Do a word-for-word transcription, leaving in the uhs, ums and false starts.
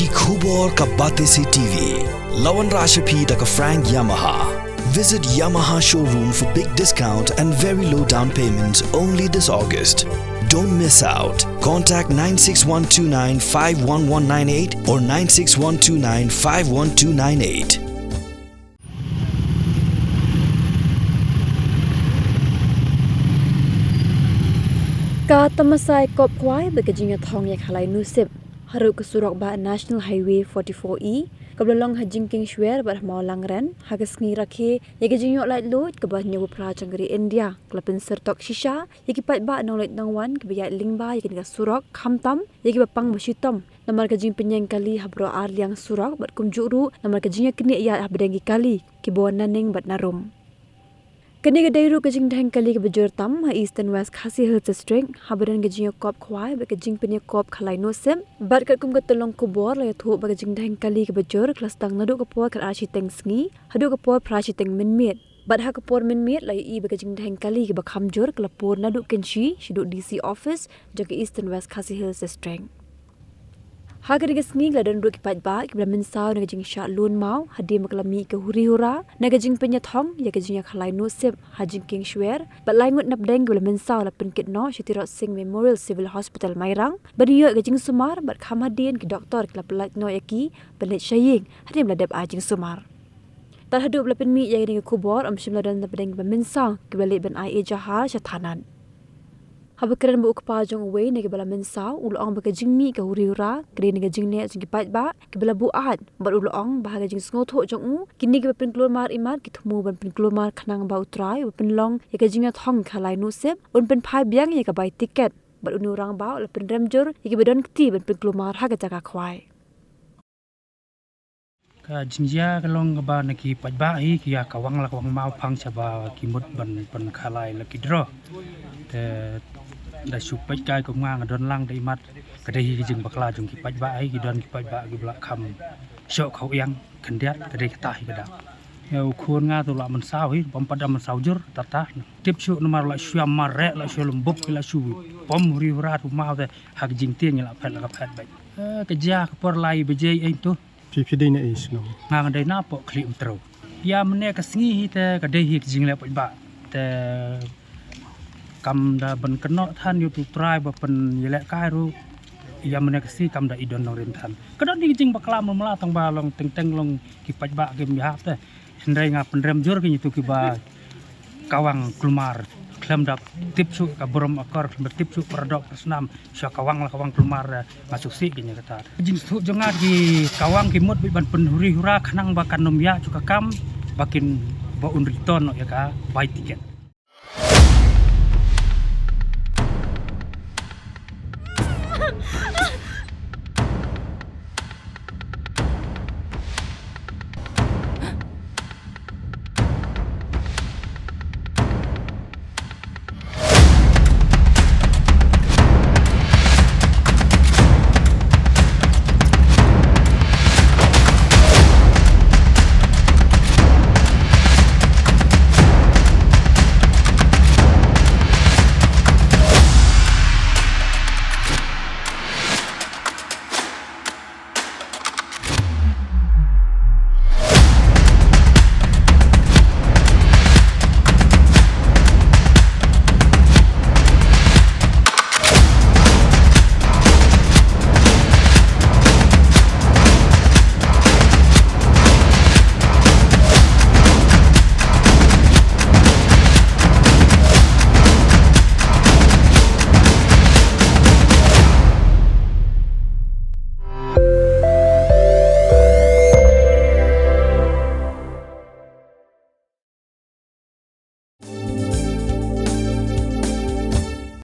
Ki khubor ka Batesi T V. La wanrah sha phi da ka Frank Yamaha. Visit Yamaha showroom for big discount and very low down payment only this August. Don't miss out. Contact nine six one two nine five one one nine eight or nine six one two nine five one two nine eight. Ka tamasai kop khwai bad ka jingïathong ïa ka Khalai Nusip haduh ka surok bah National Highway forty-four E kaba la long ha Jingkieng Shwer bad ha Mawlangren ha ka sngi rakhe ïa ka jingïoh laitluid kaba hynñiewphew phra jong ka ri India, ka la pynsyrtok shisha ïa ki paidbah nongleit nongwan kiba ïaid lyngba ïa kane ka surok, khamtam ïa kiba pang ba shitom namar ka jingpynïeng kali ha baroh ar liang surok bad kumjuh ruh namar ka jingïaknieh ïaid hapdeng ki kali kiba wan naneng bad narum. Kane ka dei ruh ka jingdheng kali kaba jur tam ha Eastern West Khasi Hills District haba don ka jingïakop khwai bad ka jingpynïakop Khalai Nusip. Bad katkum ka tyllong khubor la ïathuh ba ka jingdheng kali kaba jur ka la sdang naduh ka por khatar shiteng sngi haduh ka por phra shiteng mynmiet. Bad ha ka por mynmiet la ïohi ba ka jingdheng kali kaba kham jur ka la pur naduh Kynshi shaduh D C office jong ka Eastern West Khasi Hills District. Ha kane ka sngi ka la don ruh ki paidbah kiba la mynsaw na ka jingshah lun maw hadien ba ka la mih ka huri hura na ka jingpynïathong ïa ka jingïakhalai nusip ha Jingkieng Shwer. Bad lai ngut napdeng kiba la mynsaw la pynkit noh sha Tirot Sing Memorial Civil Hospital Mairang ban ïoh ïa ka jingsumar bad kham hadien ki doktor ki la pyllait noh ïa ki ban leit sha ïing hadien ba la dep ai jingsumar. Tad haduh ba la pynmih ïa kane ka khubor ym shym la don napdeng kiba mynsaw kiba la leit ban ai ejahar sha thanat. Haba kren bad u kpa jong uwei na kiba la mynsaw u la ong ba ka jingmih ka huri hura ka dei na ka jingleh jong ki paidbah kiba la buaid bad u la ong ba ha ka jingsngewthuh jong u kine kiba pynkulmar imat ki thmu ban pynkulmar khnang ba U Trai uba pynlong ïa ka jingïathong khalai nusip un pynphai biang ïa ka bai tiket. Bad une u rangbah u la pynrem jur ïa kiba don kti ban pynkulmar ha ka jaka khwai. Ka jingjia ka long kaba na ki paidbah hi ki ïa kawang la kawang maw phang shaba ki mut ban pynkhalai lucky draw. Te da shu peit kai kum nga nga don lang da imat ka dei hi ka jingbakla jong ki paidbah hi ki don ki paidbah kiba la kham shoh khaw ïang khyndiat ka dei kata hi ka dang. Ïa u khun nga tu la mynsaw hi bym pat da mynsaw jur tata. Tip shu namar la shu ïa mareh la shu lum bup ki la shu bom huri hura tu maw te ha ka jingtieng la phet la ka phet beit. Eh, ka jia ka por lai baje ei tu. Phi phi dei na ei shnong? Nga nga dei na poh Khlieh Umtrew. Ïa mynne ka sngi hi te ka dei hi ka jingleh paidbah. Te kam da ban kynnoh than ïa U Trai ba pynïalehkai ruh. Ïa mynne ka sngi kam da i don nongrim than. Ka don hi ka jingbakla mala tang ba long teng teng long ki paidbah kim ïahap te. Hynrei nga pynrem jur ki ngi tu kiba kawang kulmar khlem da tip shuh ka burom akor khlem da tip shuh paradok snam sha kawang la kawang kulmar, eh, nga suk sih ki ngi kata. Jingsuk jong nga ki kawang ki mut bad ban pynhuri hura khnang ba kan ym ïa shuh ka kam ba kin ba un return noh ïa ka bai tiket.